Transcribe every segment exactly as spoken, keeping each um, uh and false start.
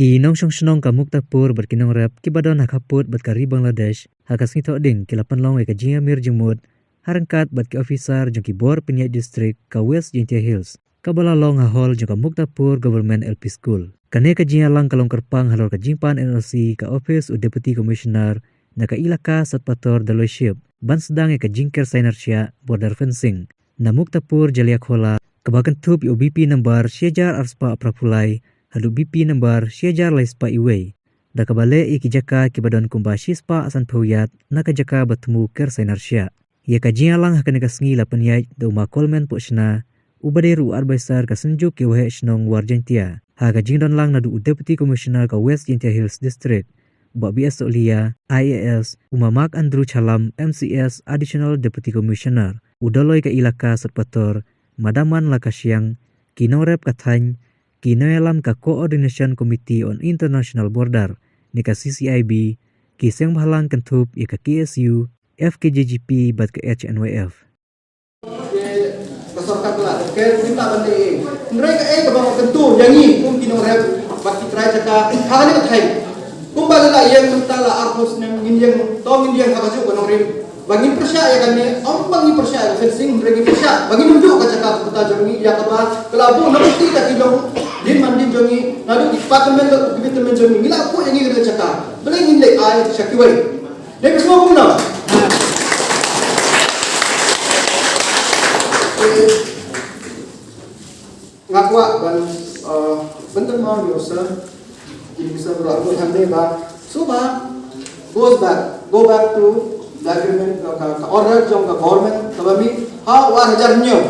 Ki nongshong shnong ka Muktapur bad ki nongrep kiba don ha khappud bad ka ri Bangladesh ha ka sngi Thohdieng ki la pynlong ïa ka jingïamir jingmut ha ryngkat bad ki officer jong ki bor pynïaid district ka West Jaintia Hills, kaba la long ha hall jong ka Muktapur Government L P School. Kane ka jingïalang ka long kyrpang halor ka jingpan N O C ka office u Deputy Commissioner na ka ilaka Satpator Daloiship ban sdang ïa ka jingker sainar shiah, border fencing, na Muktapur Jaliakhola, kaba kynthup ïa u B P number shi hajar arspah phra phew lai haduh B P number shi hajar lai spah iwei, da kaba leh ïa ki jaka kiba don kumba shi spah san phew yard na ka jaka ba thmu ker sainar shiah. Ïa ka jingïalang ha kane ka sngi la pynïaid da u Ma Kolmen Pohshna, uba dei ruh u adviser ka Synjuk ïa u Waheh Shnong War Jaintia. Ha ka jingdon lang naduh u Deputy Commissioner ka West Jaintia Hills District, Bah B S Sohliya, I A S, u Ma Mark Andrew Chalam, M C S, Additional Deputy Commissioner, u Doloi ka ilaka Satpator, Madam Manla Kashiang, ki nongrep ka thaiñ, ki nongïalam ka Coordination Committee on International Border, ne ka C C I B, ki seng bhalang kynthup ïa ka K S U, F K J G P bad ka H N Y F. Ka sorkar ka la ker, ngim lah ban leh ei. Hynrei kaei kaba nga kyntu ïa ngi kum ki nongrep bad ki trai jaka ha kane ka thaiñ. Kumba la ïeng mynta la arphew snem, ngin ïeng, to ngin ïeng ha kajuh ka nongrim. Ba ngin pyrshah ïa kane, ym ba ngin pyrshah ïa ka fencing, hynrei ngin pyrshah ba ngin ym duh ka jaka ka bynta jong ngi, ïa kaba ka la buh na ka bynta ki longdien mandien jong ngi, naduh ki department, ki department jong ngi, ngi la buh ïa ngi ka jaka. Balei ngin leit ai sha kiwei? Dei phi sngewbha kumno? Eh, nga kwah ban, eh, ban kynmaw ïa u sir, ïa u sir ba la kut hangne ba, so ba, goes back, go back to the agreement, ka, ka, ka order jong ka government kaba mih ha u ar hajar hynñiew.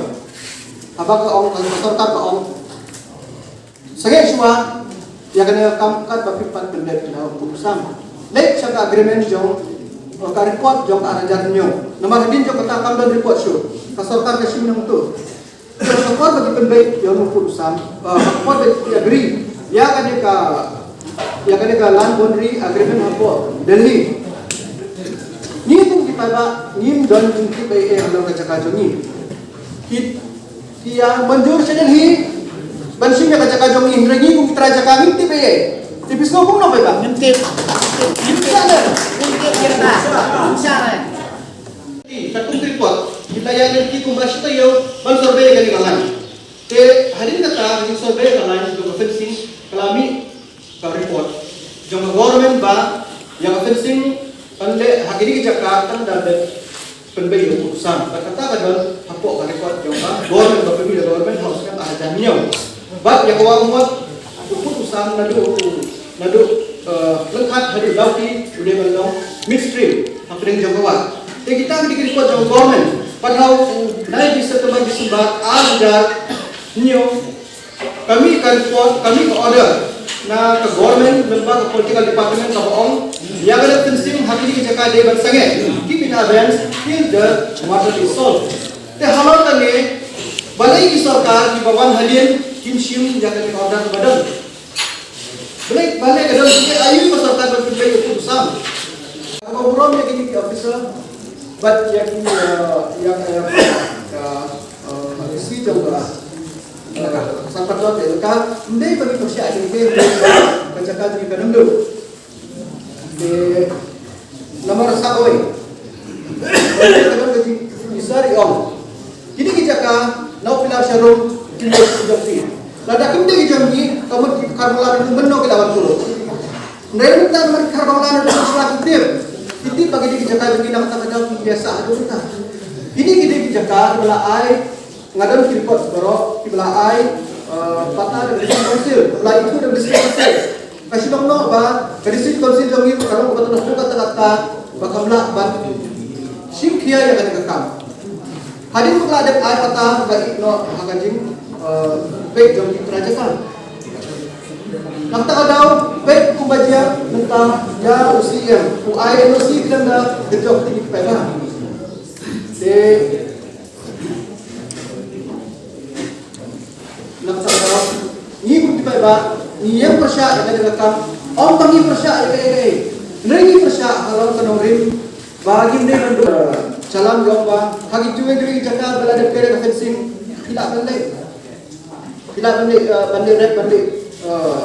Haba ka ong, ka sorkar ka ong, sangeh shuwa ïa kane ka kam katba phi pat pyndep ïa u Pud u Sam. Leit sha ka agreement jong, ka report jong ka ar hajar hynñiew. Namar hadien jong kata kam don report shuh. Ka sorkar ka shim nangtu. Ka por ba ki pynbeit ïa u Pud u Sam, ka por ba ki agree ïa kane ka, ïa kane ka land boundary agreement hapoh Delhi. Ngi kum ki paidbah ngim don jingtip ei ei halor ka jaka jong ngi. Ki, ki ïa mynjur sha Delhi ban shim ïa ka jaka jong ngi, hynrei ngi kum ki trai jaka ngim tip ei ei. Te phi sngew kumno paidbah? Ngim tip. Ngim tip. Ngim tip ïa ka. Ngim shah ei. Ki, katkum ki report, ki la ïaid lynti kumba shi taïew ban survey ïa kane ka line. Te hadien kata, ka jingsurvey ka line jong ka fencing ka la mih ka report jong ka government ba ïa ka fencing ban leh ha kine ki jaka tang da dep pynbeit ïa u Pud u Sam. Bad kata ka don hapoh ka report jong ka government ba pynbeit ïa ka government ha u snem ar hajar hynñiew. Bad ïa ka wah mot u Pud u Sam naduh, naduh, eh, lyngkhat haduh Dawki u dei ban long midstream hapdeng jong ka wah. Te kita ki dei ki report jong ka government. Pat ha u nine September, December ar hajar hynñiew, ka mih ka report, ka mih ka order na ka government lyngba ka political department kaba ong ïa ka dep fencing ha kine ki jaka dei ban sangeh, keep in abeyance till the matter is solved. Te halor kane, balei ki sorkar kiba wan hadien kim shim ïa kane ka order kaba don? Balei, balei ka don, balei aïu ka sorkar ban pynbeit ïa u Pud u Sam? Kaba burom ïa kine ki officer bad ïa ki, eh, ïa, ïa, eh, eh, isi jong ka, eh, Satpator te ka, ym dei ba ngi pyrshah ïa kine ki, ka jaka jong ngi ka nang duh. Te namar sa kawei, ka jaka jong ngi, i sar i ong, kine ki jaka na u Pilar Sharrum kim dei ki jong phi. Lada kim dei ki jong ngi, ka mut ki Kharbala mynno ki la wan kurup. Hynrei mynta namar ki Kharbala na dei sla ki tip, ki tip ba ki dei ki jaka jong ngi, na kata ka daw ki ïa sah haduh mynta. Kine ki dei ki jaka kiba la ai, nga don ki report baroh kiba la ai, eh, pata da ka District Council, kiba la ithuh da ka District Council. Ka shu long noh ba ka District Council jong ngi ka long kaba tang hapoh kata kata ba kam lah ban shim khia ïa kane ka kam. Hadien ba ka la dep ai pata, ka ïeh noh ha ka jing, eh, peit jong ki trai jaka. Na kata ka daw, peit kumba jia mynta ïa u C M, u ai N O C khlem da kynjoh ktien ki paidbah. Te na kata ka daw, ngi kum ki paidbah, ngi ïeng pyrshah ïa kane ka kam, ym ba ngi pyrshah ïa kaei kaei. Hynrei ngi pyrshah halor ka nongrim ba ngim dei ban duh. Chalam jong ba ha kitu kitu ki jaka ba la dep ker ïa ka fencing, phi lah ban leh, phi lah ban leh, eh, ban leh rep, ban leh, eh,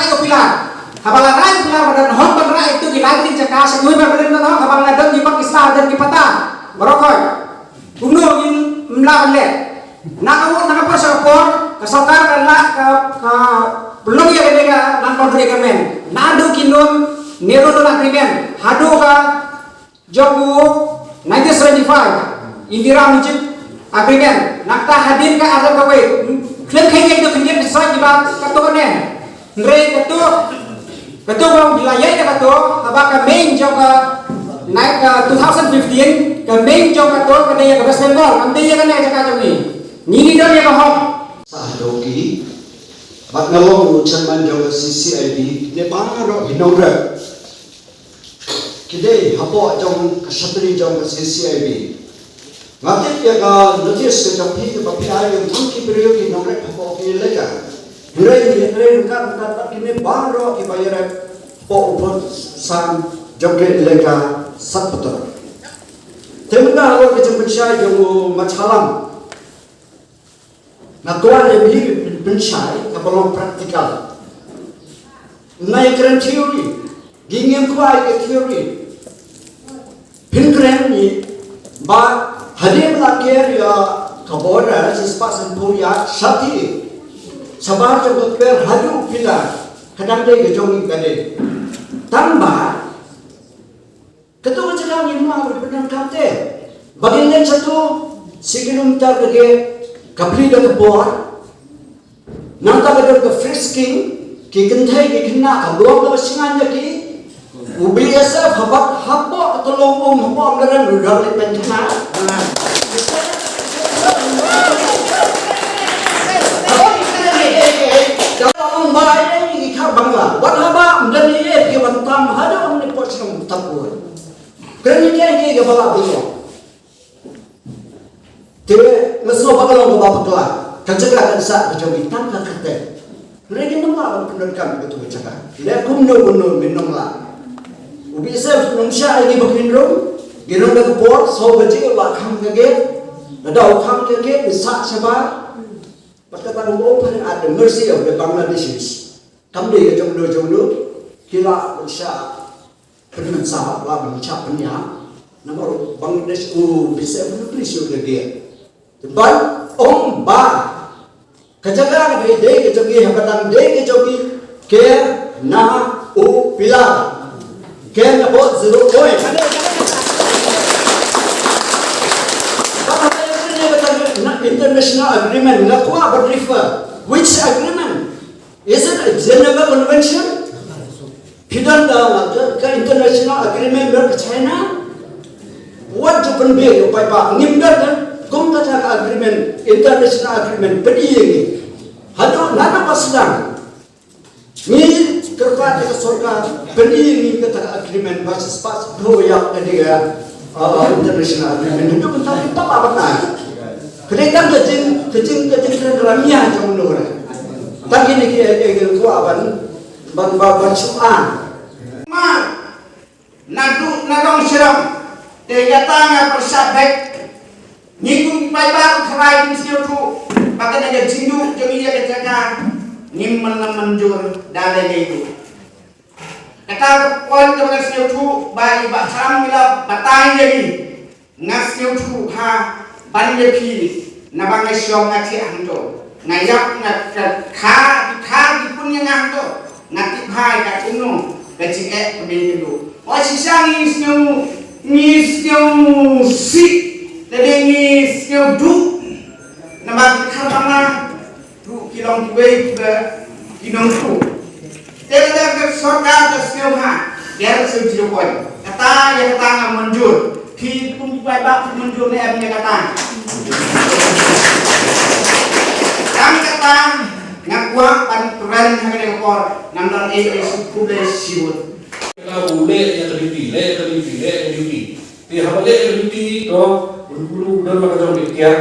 Rai u pilar. Haba la rai u pilar ba don hok ban rai ïa kito ki lai tylli ki jaka, sa ïohi ba don hok, haba la don ki kot ki sla, don ki pata. Baroh khoit. Kumno ngin ym lah ban leh. Na ka por, na ka por sha ka por, ka sorkar ka la, ka, ka pynlong ïa kane ka non-boundary agreement. Naduh ki Nehru Nolan Agreement haduh ka jong u nineteen seventy-five, Indira Mujib Agreement, na kata hadien ka artylli kawei, khlem kheiñ ïa kito khyndiat ki sait kiba katto katne. Hynrei kato, kato ba la ïaid da kato, kaba ka main jong ka, na ka two thousand fifteen, ka main jong kato ka dei ïa ka West Bengal, kam dei ïa kane ka jaka jong ngi. Ngi ngi don ïa ka hok. Sa ha Dawki, bad nga long u chairman jong ka C C I B, de baroh ki nongrep. Ki dei hapoh jong ka shatri jong ka C C I B. Nga tip ïa ka notice ka jong phi kaba phi ai ïa ki briew ki nongrep hapoh ki elaka. Hynrei ngi ïatrei ryngkat ryngkat bad kine baroh kiba ïarep hapoh u pud san jong ka elaka Satpatra. Te mynta halor ka jingpynshai jong u Machalam. Nga kwah ïa phi pynshai kaba long practical. Nga ïa kren theory. Ngi ngim kwah ïa theory. Phin kren ngi ba hadien ba la ker ïa ka border shispah sanphew ïa shatei. Shabar jong ka ker haduh pilar ka dang dei ka jong ngi ka dei. Tang ba kato ka jaka ngim lah ban pyndonkam te. Ba ngin leit shato shi kilometer ka gate, ka plie da ka bor. Nangta ka don ka frisking, ki kynthei ki khynnah ka long kaba shngaiñ ïa ki. U B S F haba, haba ka long um haba ka ran u dang leit ban khynnah. Haba ki khynnah ki, ki, ki, ki, ka long ba ai ki khar Bangla. Wat haba ym don ïa ki ban tam haduh ym ni pot shnong tap. Kren ïa kiei kiei kiba lah ban ïoh. Te nga sngew ba ka long kaba bakla. Ka jaka kan sah ka jong ngi tang ka kyrteng. Hynrei ngin ym lah ban pyndonkam ïa kato ka jaka. Leh kumno kumno ngin ym lah. U B S F un ym shah ïa ngi ba ngin rung. Ngin rung da ka por saw baje u la khang ka gate. Lada u khang ka gate ngin sah shabar. Bad kata ka mut at the mercy of the Bangladeshis. Kam dei ka jong no jong no. Ki lah ban shah pynmynsaw, lah ban shah pynïap. Namar u Bangladesh u B S F u pynlong shuh ka gate. Te ban ong ba ka jaka ka dei, dei ka jong ngi, haba tang dei ka jong ngi, ker na u pilar. Ker na bot zero point. Ba ka dei ka international agreement, nga kwah ban refer. Which agreement? Is it a Geneva Convention? Phi don ka, ka, ka international agreement bad ka China? Wat ju pynbeit ïa u paidbah, ngim don, don kum kata ka agreement, international agreement, pynïeng ngi. Haduh naduh ba sdang. Ngi kyrpad ïa ka sorkar, pynïeng ngi kata ka agreement, ba shisha shisha ïa ka dei ka, uh, international agreement. Haduh mynta ki papa ba na. Ka dei tang ka jing, ka jing, ka jingkren ramia jong u nongrai. Tang kine ki, eh, eh, ki kwah ban, ban, ban, ban shu an. Mar, naduh, na dong syrong, te kata nga pyrshah beit. Ngi kum ki paidbah u tharai kim sngewthuh, ba kane ka jingduh jong ngi ïa ka jaka, ngim myn mynjur da lei lei ruh. Kata ka point kaba nga sngewthuh, ba i Bah Kham ngi la batai ïa ngi. Nga sngewthuh ha ban ïa phi, naba nga shong nga thiah hangto. Nga ïap nga ka kha, ki kha ki pun ïa nga hangto. Nga tip bha ïa ka kumno ka jingeh ka mei ka duh. Wa shisha ngi sngew, ngi sngew sih, lane ngi sngew duh. Naba ki kha ba nga Ruh ki long kiwei kiba ki nongtuh. Te lada ka sorkar ka sngewbha, ïa ka sngewbha. Kata ïa kata nga mynjur. Phi kum ki paidbah phi mynjur ne em ïa kata? Tang kata nga kwah ban kren ha kane ka por, ngam don ei ei, sngewbha shibun. Ka u leh ïa ka duty, leh ïa ka duty, leh ïa ka duty. Te haba leh ïa ka duty to, u don la ka jong ka iktiar.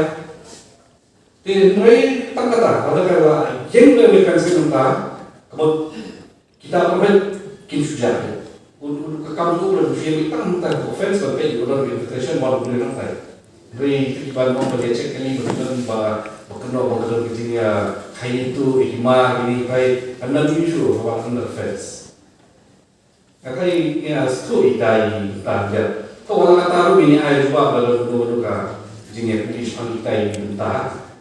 Te hynrei tang kata, lada ka la ïeng ka vacancy mynta, ka mut kita pyrshah kim shu jah. Un, un ka kam tu pyrshah tang mynta ka offense ban peit order of invitation ba pyrshah nang tai. Hynrei ki ban ong ba leh check kane ba ki don ba, ba kynnoh ba ka don ka jingïakhaii ïa ki mar kine, hynrei ka don issue ba under fence. Katai ïa sngewthuh ïa kitai ki bynta. To, wat la katta ruh ngin ïa ai jubab lada don kano kano ka jingïapyni shaphang kitai ki bynta.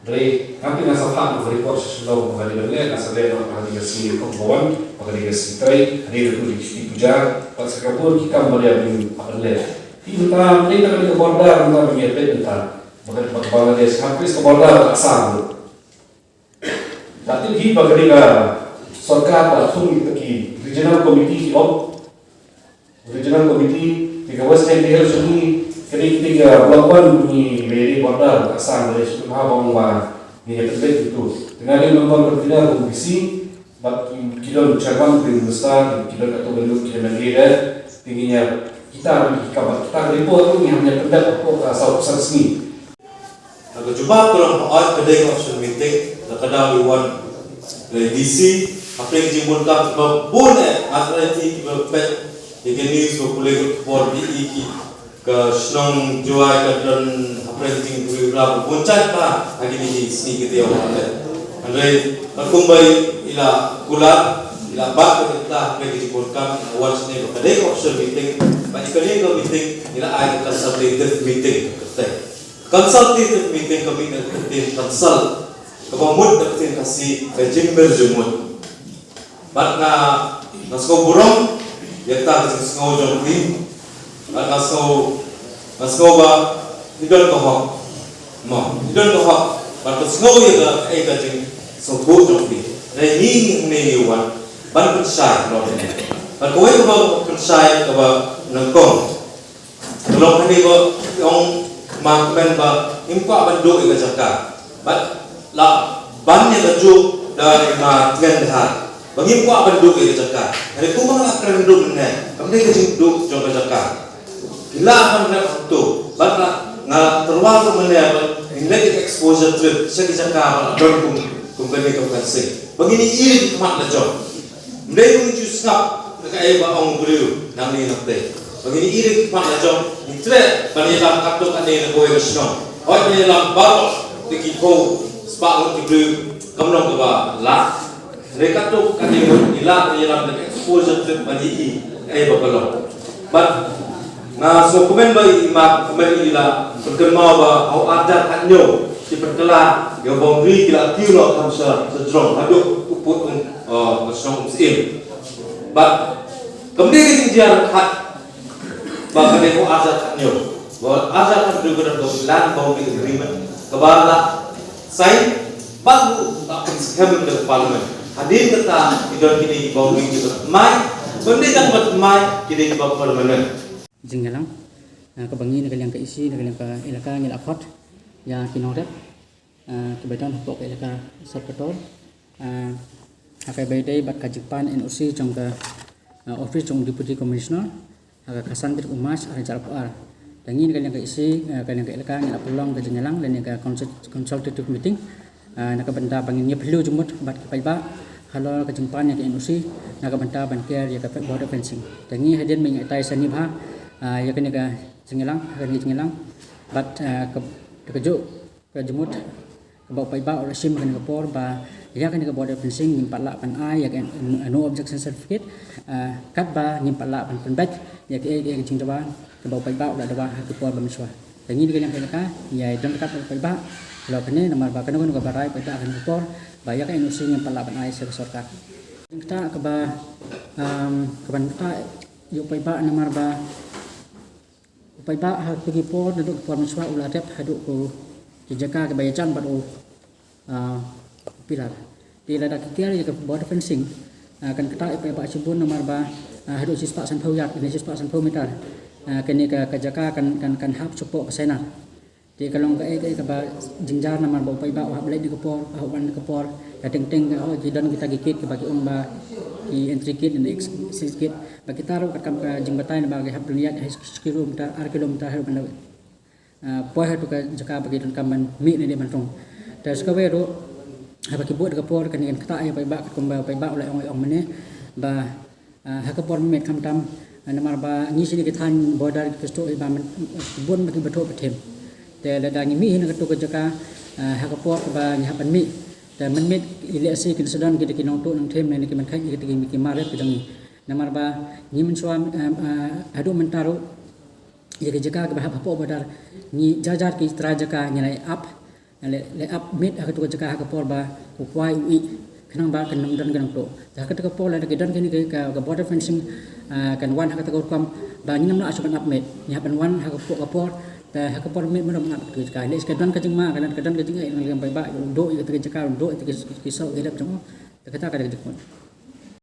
Hynrei nga phi nga sa phah ka report sha Shillong ba ka dei ban leh, nga sa leh noh ha kane ka sngi Kong Bhawan, ba ka dei ka sngi trei, ha kane ka sngi Puja, bad sa ka bun ki kam ba dei ban leh. Ki bynta, dei ta ka dei ka border, bynta ba ngi ïa peit bynta. Ba ka dei ba ka Bangladesh, ha ka border ba ka Assam ruh. La tip hi ba ka dei ka sorkar ba la thung ïa ki regional committee ki ong. Regional committee, te ka West Jaintia Hills jong ngi, ka dei ka dei ka block one ngi, ba dei border ka Assam, ba dei shu ha ba ong ba ngi ïa pynbeit itu. Te nga dei member convener ka O B C, bad ki, ki don chairman, ki minister, ki don katto katne ki M L A de, te ngi ïa kita ki ka ba kita ka report ngi hap ïa pynbeit hapoh ka saw phew san sngi. Ha ka jubab ka long hooid ka dei ka option meeting, la ka daw i wan la i D C, hapdeng ka jingbun kam kiba bun eh, nga tharai ki kiba peit ïa ka news ba pule ka khubor ki i ki ka shnong Jowai ka don hapdeng ka jingbriew ba bun jait ba ha kine ki sngi ki dei wan leh. Hynrei katkum ba i la kular, i la bat ka kita hapdeng ka jingbun kam, i la wan shane ba ka dei ka option meeting, ba i ka dei ka meeting, i la ai ka consultative meeting ka kyrteng. Consultative meeting ka mih na ka ktien consult, kaba mut na ka ktien Khasi ka jingmir jingmut. Bad nga, nga sngew burom ïa kata ka jingsngew jong phi. Bad nga sngew, nga sngew ba i don ka hok. Mo, i don ka hok. Bad ka sngew ïa ka, ïa ka jingsngewthuh jong phi. Hynrei ngi, ngi hangne ngi wan ban pynshai, mo. Bad kawei kaba pynshai kaba nyngkong. Ka long hangne ba ki ong ma Kmen ba ngim kwah ban duh ïa ka jaka. Bad la ban ïa ka juk da i ma Tngen Dhar ba ngim kwah ban duh ïa ka jaka. Hynrei kumba nga la kren ruh mynne, kam dei ka jingduh jong ka jaka. Ki lah ban rep hangto. Bad la nga tyrwa ruh mynne ba ngin leit ïa ka exposure trip sha ki jaka ba la don kum, kum kane ka fencing. Ba ngin ïohi ïa ki khmat la jong. Ym dei ba ngin shu sngap ïa kaei ba ong u briew nangne nangtei. Ba ngin ïohi ïa ki khmat la jong, ngi treh ban ïalam katto katne na kawei ka shnong. Hooid, ngi ïalam baroh da ki phew spah ngut ki briew, kam long kaba lah. Hynrei katto katne ngut ngi lah ban ïalam da ka exposure trip ban ïohi kaei ba ka long. Bad nga sngewkmen ba i ma Kmen i la pynkynmaw ba ha u ar hajar khathynñiew ki pynkylla ïa ka boundary, ki la kiew noh kham sha, sha jrong haduh u pud um, uh, ka shnong Umsyiem. Bad kam dei ka jingjia ryngkat ba ka dei ha u ar hajar khathynñiew. Ba u ar hajar khathynñiew ka don ka land boundary agreement kaba la sign bad ruh la pynskhem da ka parliament. Hadien kata ki don kine ki boundary kiba thymmai, kam dei tang ba thymmai, ki dei kiba permanent. Jingïalang, ah, kaba ngi na ka liang ka E C, na ka liang ka elaka ngi la khot ïa ki nongrep, ah, kiba don hapoh ka elaka Sor Katol, ah, ha kaba ïadei bad ka jingpan N O C jong ka, ah, office jong Deputy Commissioner ha ka khatsan tarik u March ar hajar arphew ar. Te ngi na ka liang ka E C, ah, ka liang ka elaka ngi la pynlong ka jingïalang lane ka consult-, consultative meeting. Ah, na ka bynta ba ngin ïa phylliew jingmut bad ki paidbah halor ka jingpan ïa ka N O C na ka bynta ban ker ïa ka border fencing. Te ngi hadien ba ngi ïa tai sani bha, ah, ïa kane ka jingïalang, ha kane ka jingïalang bad, ah, ka, ka juh ka jingmut kaba u paidbah u la shim ha kane ka por ba ïa kane ka border fencing ngim pat lah ban ai ïa ka no objection certificate, ah, katba ngim pat lah ban pynbeit ïa kaei kaei ka jingdawa kaba u paidbah u la dawa ha ki por ba mynshuwa. Te ngi na ka liang ka elaka ngi ïa don ryngkat bad u paidbah halor kane namar ba kano kano kaba rai u paidbah ha kane ka por ba ïa ka N O C ngim pat lah ban ai sha ka sorkar. Jingktah kaba, um, kaban ktah ïa u paidbah namar ba u paidbah ha kito ki por naduh ki por mynshuwa u la dep haduh ki jaka kiba ïajan bad u ah, pillar. Te lada ki ker ïa ka border fencing, ah, kan ktah ïa u paidbah shibun namar ba, ah, haduh shispah sanphew yard, ne shispah sanphew meter. Ah, kane ka, ka jaka kan, kan, kan hap shapoh ka Sainar. Te ka long kaei kaei kaba jynjar namar ba u paidbah u hap leit na ka por, u hap wan na ka por. Ïa teng teng ka, oh, ki don kita ki gate kiba ki ong ba ki entry gate ne exit gate. Ba kita ruh katkam ka jingbatai naba ki hap leit ïaid ha shi kilometer, ar kilometer haduh ban da ah, poi ha tu ka jaka ba ki donkam ban mih ne ban rung. Te sa kawei ruh, haba ki bud ka por kane kan ktah ïa u paidbah katkum ba u paidbah u la ong ong mynne ba, ah, ha ka por mynmiet khamtam, ah, namar ba ngi shane ki thaiñ border ki pynshoi ba bun ba ki ba thoh ba them. Te lada ngi mih hi na katu ka jaka, ah, ha ka por kaba ngi hap ban mih, te mynmiet i lehse kin sa don kita ki nongtuh nongthem ne ki mynkhait, kita ki, ki mar rep ki jong ngi. Namar ba ngi mynshuwa, ah, ah, haduh mynta ruh ïa ka jaka kaba hap hapoh border, ngi jar jar ki trai jaka ngi la ap, la, la ap miet ha katu ka jaka ha ka por ba u kwai u ih, khnang ba kan ym don ki nongtuh. Te ha katu ka por lada ki don kine ki, ka, ka border fencing, ah, kan wan ha katu ka rukom ba ngin ym lah shuh ban ap miet. Ngi hap ban wan ha ka por, ka por, te ha ka por miet mynta ap katu ka jaka. Lehse ka don ka jingma, ka don, ka don ka jingeh, ngan lem bai ba u duh ïa katu ka jaka, u duh ïa katu ki, ki soh ki rep jong u. Te kata ka dei ka jingmut.